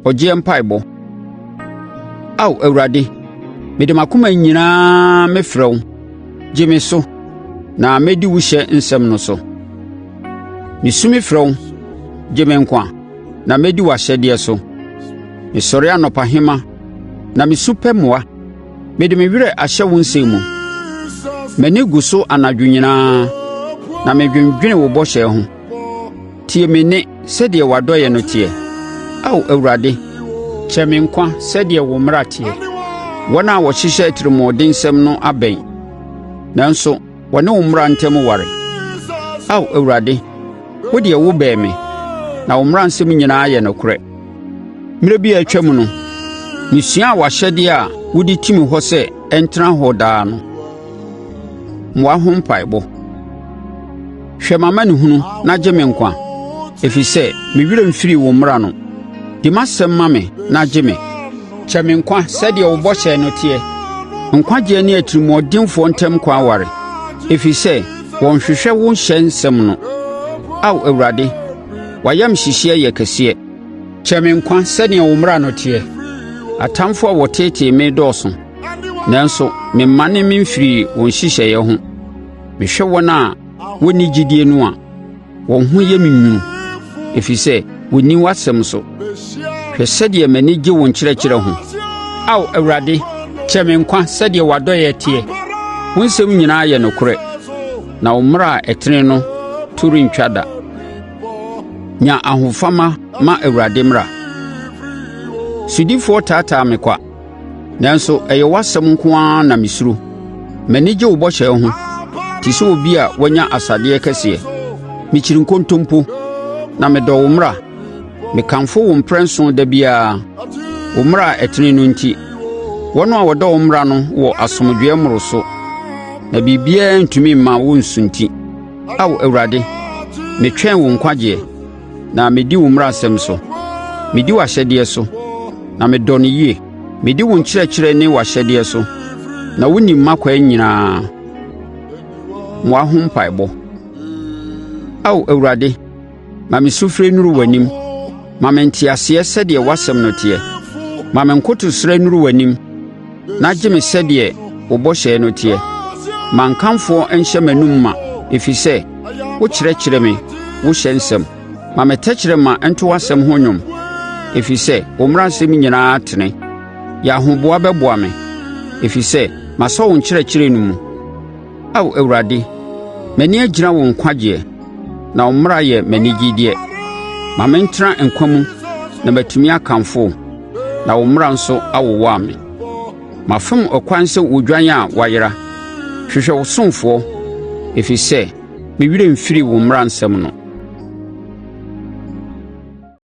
Ɔgyeɛ Mpaeɛbɔ Ao Awurade, mede m'akoma nyinaa mefrɛ wo; gye me so, na mɛdi wo ɔhyɛ nsɛm no so. Mesu mefrɛ wo, gye me nkwa, na mɛdi w'ahyɛdeɛ so. Mesɔre anɔpahema na mesu pɛ mmoa; mede me werɛ ahyɛ wo nsɛm mu. M'ani gu so anadwo nyinaa, na medwendwene wo bɔhyɛ ho. Tie me nne sɛdeɛ w'adɔeɛ no teɛ; Ao Awurade, kyɛe me nkwa sɛdeɛ wo mmara teɛ. Wɔn a wɔhyehyɛ atirimuɔdensɛm no abɛn, nanso wɔne wo mmara ntam ware. Ao Awurade, wo deɛ wobɛn me, na wo mmaransɛm nyinaa yɛ nokorɛ. Mmerɛ bi a atwam no, mesuaa w'ahyɛdeɛ a wode tim hɔ sɛ ɛntena hɔ daa no. Mmoa ho mpaeɛbɔ Hwɛ m'amanehunu na gye me nkwa, ɛfiri sɛ me werɛ mfirii wo mmara no. Di m'asɛm ma me na gye me; kyɛe me nkwa sɛdeɛ wo bɔhyɛ no teɛ. Nkwagyeɛ ne atirimuɔdenfoɔ ntam kwan ware, ɛfiri sɛ wɔnhwehwɛ wo ɔhyɛ nsɛm no. Ao Awurade, w'ayamhyehyeɛ yɛ kɛseɛ; kyɛe me nkwa sɛdeɛ wo mmara no teɛ. Atamfoɔ a wɔteetee me dɔɔso, nanso memmane memfirii wo nhyehyɛeɛ ho. Mehwɛ wɔn a wɔnni gyidie no a, wɔn ho yɛ me nwunu, ɛfiri sɛ wɔnni w'asɛm so. Hwɛ sɛdeɛ m'ani gye wo nkyerɛkyerɛ ho. Ao Awurade, kyɛe me nkwa sɛdeɛ w'adɔeɛ teɛ. Wo nsɛm nyinaa yɛ nokorɛ, na wo mmara a ɛtene no to rentwa da. Nya ahofama ma Awurade mmara. Sodifoɔ taataa me kwa. Nanso ɛyɛ w'asɛm nko ara na mesuro. M'ani gye wo bɔhyɛ ho te sɛ obi a wanya asadeɛ kɛseɛ. Mekyiri nkontompo, na medɔ wo mmara. Mekamfo wo mprɛnson da biara, wo mmara a ɛtene no enti. Wɔn a wɔdɔ wo mmara no wɔ asomdwoeɛ mmoroso, na biribiara ntumi mma wɔnsunti. Ao Awurade, metwɛn wo nkwagyeɛ. Na medi wo mmaransɛm so. Medi w'ahyɛdeɛ so, na medɔ no yie. Medi wo nkyerɛkyerɛ ne w'ahyɛdeɛ so, na wonim m'akwan nyinaa. Mmoa ho mpaeɛbɔ Ao Awurade, ma me sufrɛ nnuru w'anim; ma me nteaseɛ sɛdeɛ w'asɛm no teɛ. Ma me nkotosrɛ nnuru w'anim, na gye me sɛdeɛ wo bɔhyɛ no teɛ. Ma nkamfoɔ nhyɛ m'anom ma, ɛfiri sɛ wokyerɛkyerɛ me wo hyɛ nsɛm. Ma me tɛkrɛma nto w'asɛm ho nnwom, ɛfiri sɛ wo mmaransɛm nyinaa tene. Yɛ ahoboa bɛboa me, ɛfiri sɛ masɔ wo nkyerɛkyerɛ no mu. Ao Awurade, m'ani agyina wo nkwagyeɛ, na wo mmara yɛ m'anigyedeɛ. Ma mentena nkwa mu na matumi akamfo wo, na wo mmara nso awowa me. Mafom ɛkwan sɛ odwan a wayera. Hwehwɛ wo ɔsomfoɔ, ɛfiri sɛ me werɛ mfirii wo mmaransɛm no.